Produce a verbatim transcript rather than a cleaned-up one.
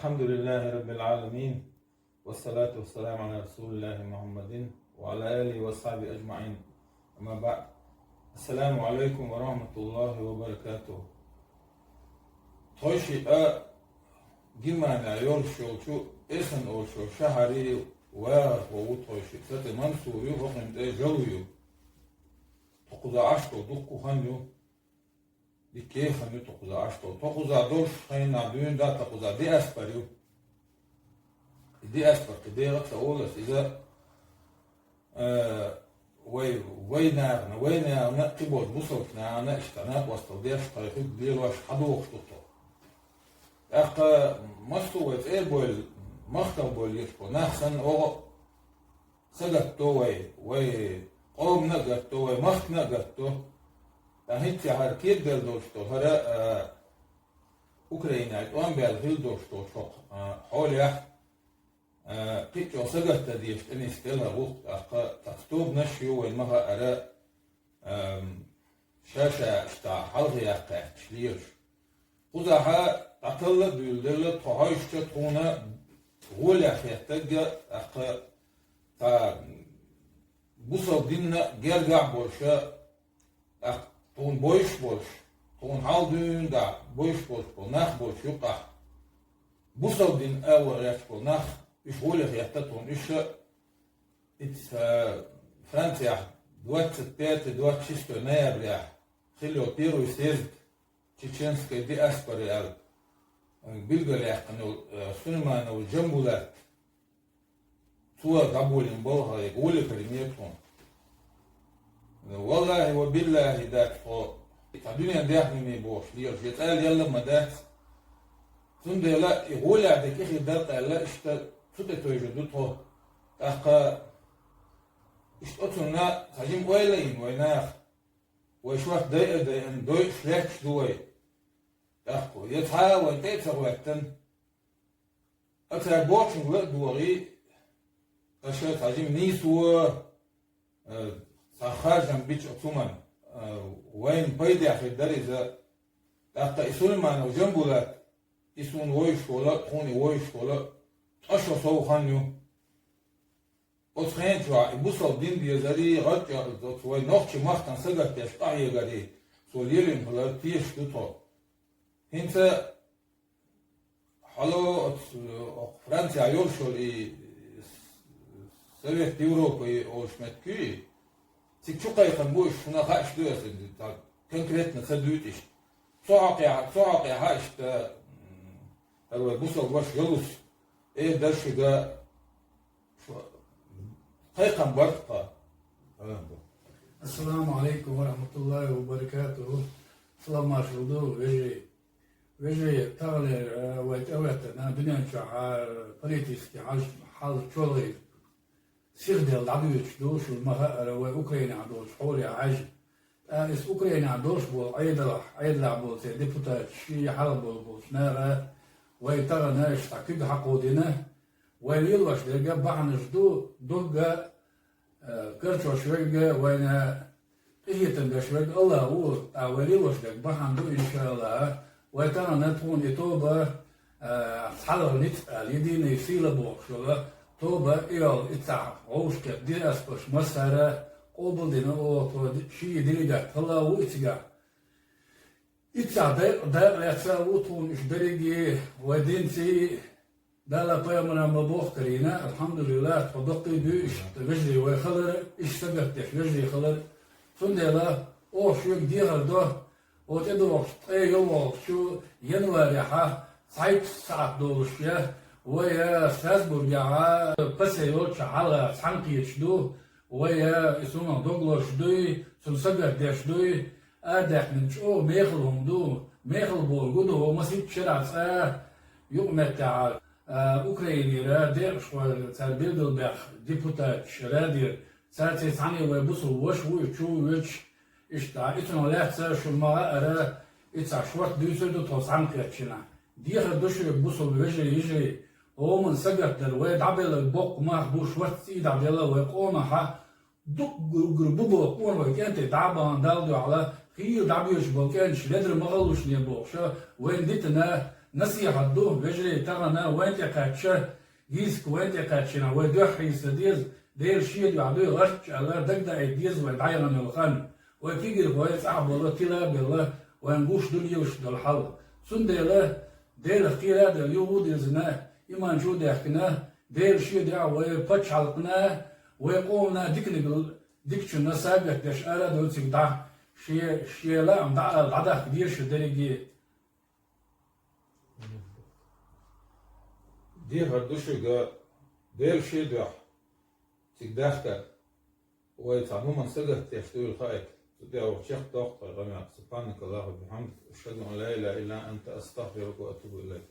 الحمد لله رب العالمين، والصلاة والسلام على رسول الله محمد وعلى آله وصحبه أجمعين. أما بعد. السلام عليكم ورحمة الله وبركاته. Тхойшиъ а Германия йолуш йолчу Эссен олуш йолу шахьаре вахархо ву тхойшиъ. Цу тӀе Мансур ю, хӀокхуьнан тӀе Жалу ю. Тхо кхуза Ӏаш долу дуккха хан ю. Дика хан ю тхо кхуза Ӏаш долу. Тхо кхуза долуш хенахь дуьйна да, тхо кхуза диаспора ю. И диаспора кхин дегӀа а ца олу аса иза, э, вай, вай нахана, вай нахана, кхин болчу бусалба нахана иштта накъосталла деш, тхайн хӀуьг лелош хьадохуш ду тхо. ТӀаккха массо а вай цӀера бойла, махкахь бойла езаш болу нах санна, оха сагатдо вай, вай къомана а гатдо, вай махкана а гатдо. Ткъа хӀинца хӀара кегадала долуш долу, хӀара, а, Украинехь тӀом баьлла хилла долуш долчу хӀокху, а, хьолехь, а, кхин а чӀогӀа сагатдан дезаш тӀе нисделла гӀуллакх, тӀаккха цхьацца тобанаш а ю вайн ма-хаъара, ам, ша-ша иштта хьалха яккха гӀерташ лелаш. Кхузахь дӀаталла а дуьйладелла, тхо хьаьжча тхуна гӀоле хеттарг а, тӀаккха цхьа бусалба динна гергахь а болуш, тӀаккха тхуна бойуш а болуш, тхуна хьал дуьйна дӀа бойуш болуш болу нах болчу юкъахь, бусалба дин а вара гӀерташ болу нах, уьш гӀоле хетта тхуна, уьш а Иза, э, Францехь двадцать пятый, двадцать шестой ноябрехь хилла йолу первый съезд чеченской диаспоры аьлла, э, билгалъяьккхина йолу, э, Сулейманов Джамбулат, цо дӀаболийна балхара гӀоле карийна тхуна. Валлахьи ва биллахьи дац тхо, цхьа дуьненан даьхни бохуш лелаш, я цӀа лелла а ма дац. Цундела и гӀоле дерг кӀе хир дара аьлла, иштта цу тӀе тевжар ду тхо. ТӀаккха иштта оцунна цхьа жима ойла а йина вай наха, вай шорта дайа-дайана дойуш лаьтташ ду вай. ТӀаккха я цхьа а вайн тӀе а ца гӀоьттина, ткъа цара бохучуьнга ла а догӀий, аша цхьа жима нийсо, э, цхьа харжам бича оцу хӀуманна, э, вайна пайдехь хир дара иза. ТӀаккха и Сулейманов Джамбулат, и суна вовшах волу, тхуна и вовшах волу, ткъа шо сов хан ю. Оцу хенан чохь и бусалба дин безарий, гӀадчӀагӀ оцу вай нохчийн махкана сагатдеш къахьегарий, цо лелийна хилар тешаш ду тхо. ХӀинца хьало оцу, окху Францехь йолуш йолу и Совет Европы олуш меттиг ю и. Цига чу кхайкхина бу уьш, шуна хаьаш ду аса, конкретно ца дуьйцу иштта. Цу хьокъехь, цу хьокъехь иштта, м, хӀара вай бусалба ваша Жалус эр дара шуьга, шу кхайкхам барт тхан. Ассаламу алейкум ва рахматуллахи ва баракатуху. Салам маршалла ду, вежарий. Вежарий, таханлера, э, вай тӀехӀоьттина дуьнен чохь, э, политический хьал, хьал чолгӀе сихдел дӀадоьдуш ду, шуна ма-хаъара, вай Украинехь долчу хьоле хьаьжна. ТӀаккха иза Украинехь долуш болу Ӏедалахь, Ӏедалахь болу церан депутаташ, шен хьалха болу болчу наха вай тахана иштта куьг хьакхо дина, вай лелош дерг а бахьанаш ду, догга, э, карчош верг а, вайна къинхетам беш верг а АллахӀ ву, ткъа вай лелош дерг бахьана ду, иншааллахӀ. Вай тахана тхуна и тоба, а, цхьалгӀа ницкъ аьлла, единая сила бохуш йолу тоба, и йолу иццахь вовшахкхетта диаспораш массара къобалдина, оха тхо ши делегат хилла ву и цигахь. Иццахь дакъа, дакъа лаьцна а ву тхуна уьш берриге, вай динций, Далла пайхамара ма боху карийна, алхьамдулиллах, тхо доккхий дуьйш, вежарий вай хилар, иштта сагатдеш вежарий хилар. Цундела оха шуьга дехар до, оха тӀедогӀучу ткъе йолхолгӀачу январехьа цхьайтта сахьт долуш я, вай я Страсбургехьа пасе йолчу хьалха цхьаьнакхеташ ду, вай я и цунах дог лозуш дуй, цунна сагатдеш дуй, арадаьккхина чӀогӀа мехала хӀума ду, мехала бохург ду, хӀо масийтта шарахь цкъа юкъаметтехь, а, Украинера декъашхой, цара билгалбаьхна депутаташ радера, царций цхьаьна вай бусалба ваша ву и чу а воьдуш, иштта, и цунах лаьцна шуна ма-хаъара, и цхьа шорта дуьйцур ду тхо цхьаьнакхеттачу дийнахь. Дехар ду шуьга, бусалба вежарий, йижарий, хӀуманна сагатдар, вай дӀабелларг боккха мах бу, шорта цӀий дӀаделла вай къомахьа, дуккха гур-гур бу боху къона вай кӀентий дӀа а бахана Далла дуьхьала, хийла дӀабоьдуш болу кӀенташ ледара ма хилалушне бохуша, вайна дитина, насихьат ду, вежарий, тахана вайн тӀекхаьчча, гӀиска вайн тӀекхаьччина, вай дуьхьа хьийса деза, Дела шен дуьхьа дуй гӀерташ аьлла, дагадоуьйтур деза вай дӀаяхана йолу хан. Вай кегийрхой цӀахь болу, тила а белла, вайн гуш ду лелаш долу хьал. Цундела Делах кхера а делла, юха а дирзина, иман чу а даьхкина, Дела шен дуьхьа вай пачхьалкхана, вай къомана диканиг, дикачунна сагатдеш ара а ду цига дӀа, шен, шен лаам дӀаала дӀадахка дезаш дерриге. Дехар ду шуьга, Дела шен дуьхьа цига даьхкар. Вай цхьа хӀуманна сагатдеш дуйла хаийта. Цу тӀе ваха чекхдоккху тхайн къамел. سبحانك اللهم وبحمدك، أشهد أن لا إله إلا أنت، أستغفرك وأتوب إليك.